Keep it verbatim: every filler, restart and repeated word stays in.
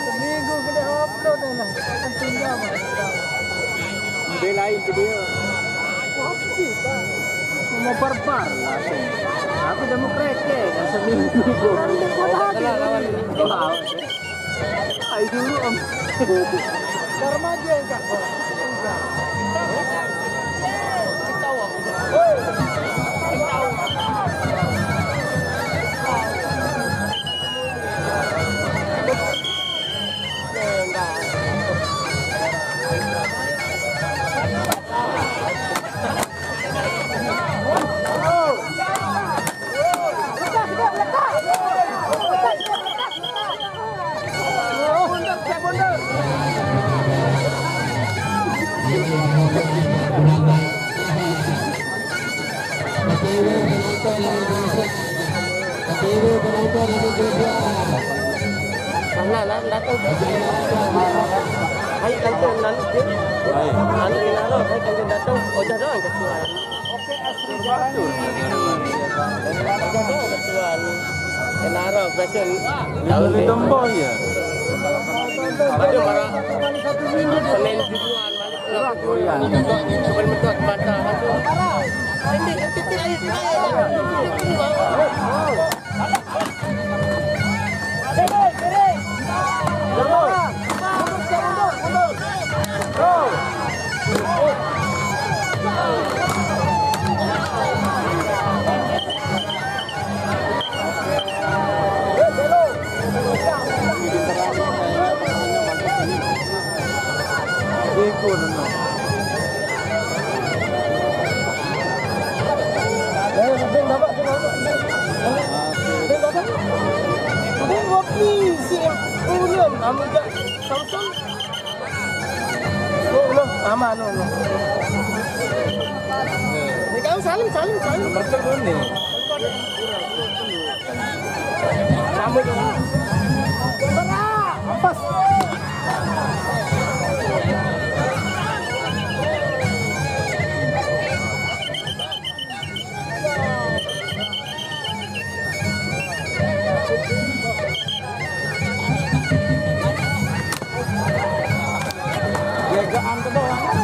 Seminggu kena upload dah lah. Kan tinggal mah. Belain ke dia. Apa, Pak? Mau barbar lah tu. Aku dah mau krekek dah seminggu. Orang dia buat hati. Lawan. Ai dulu, Om. Darmaji yang kak. Sana lah datang. Hai, kantor lalu dia. Hai. Anu, dia naruh, hai, kantor datang. Oh, dah, dah, dah, dah. Oke, asli jalani. Dah, dah, dah, dah. Kenara, fashion. Kalau di Tomboy ya. Ada para Senin duluan, balik ke Tomboy ya. Bukan betul, bantah. Pendek, pendek, pendek. Samson. Oh, no, aman, no, no. Ini kau salim, salim, salim. Nomor telepon nih. Sambut. Pas. Jagaan ke doang, kan?